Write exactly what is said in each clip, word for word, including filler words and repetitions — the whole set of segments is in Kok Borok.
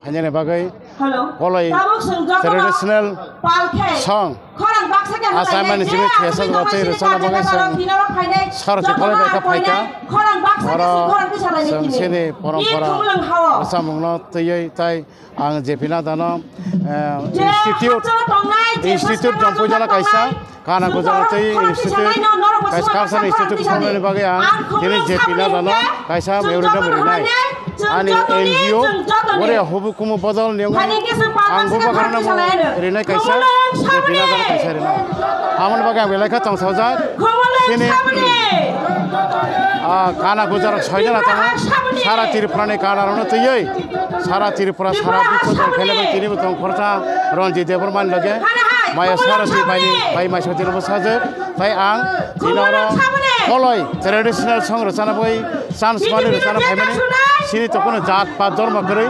Hainani bagwi Koloi traditional song. Achaimani simi thesa jora tei rwchapna bagwi chwng saroti koloi bai kha phaikha. Oro chwng chini porompora rwchapmungno twiwi tai ang J P Nadano, eh, institute, institute Jampui jala kaisa. Kana Gujarat tei institute, kaisa cultural institute khulumnani bagwi ang tini J P Nadano kaisa memorandum rinai. Ani N G O ore hubu kumu bodol ni ang bubagrano rinai kaisa J P Nadano kaisa rinai. Amoni bagwi ang belai kha tongthokjak. Chini, ah, kana Gujarat soijana tongo. Sara Tripura ni kana rokno twiwi. Sara Tripura, sara biswa jora khaina bai tini bo tong khoroksa Ranjit Debbarma ni loge. Maya Saraswati bai ni, bai mai sotino bo sajwk. Tai ang tini oro koloi traditional song rwchana bai chance mani rwchana phaimani. Chini to kono jat pat dormo kwrwi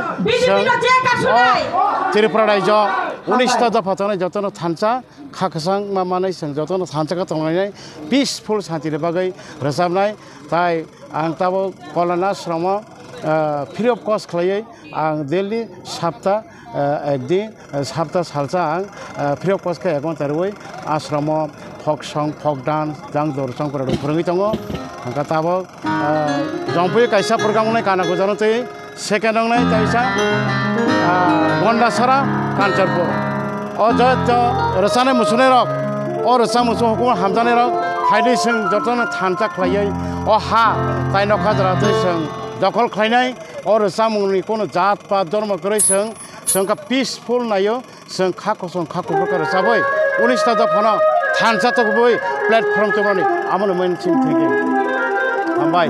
chwng o Tripura raijo unis ta dopha tongnai jotono thansa kha kwchang ma manwi chwng jotono thansa khe tonglainai peaceful shanti ni bagwi rwchapnai. Tai ang tabuk Kolana Ashram o, ah, free of cost khlaiwi ang daily sapta, ah, ekdin, ah, sapta salsa ang, ah, free of cost khe ek ghonta rwui ashram o folk song, folk dance, jang dor song pura phwrwngwi tongo. Hwnkhe tabuk, ah, Jampui kaisa program wngnai Kana Gujarat tei second wngnai kaisa, ah, Gondasara, Kanchanpur. O joto rwchanai muchunai rok, o rwchap muchung hukumu hamjaknai rok, phaidi chwng jotono thansa khlaiwi o ha tai nokha jora tei chwng dokhol khlainai. O rwchapmungni kono jat pat dormo kwrwi chwng, chwng kha peaceful naio, chwng kha kosong kha kubur khe rwchabwi unis ta dophano thansa tokbwi platform tubani amoni mani chini thwigwi. Hambai.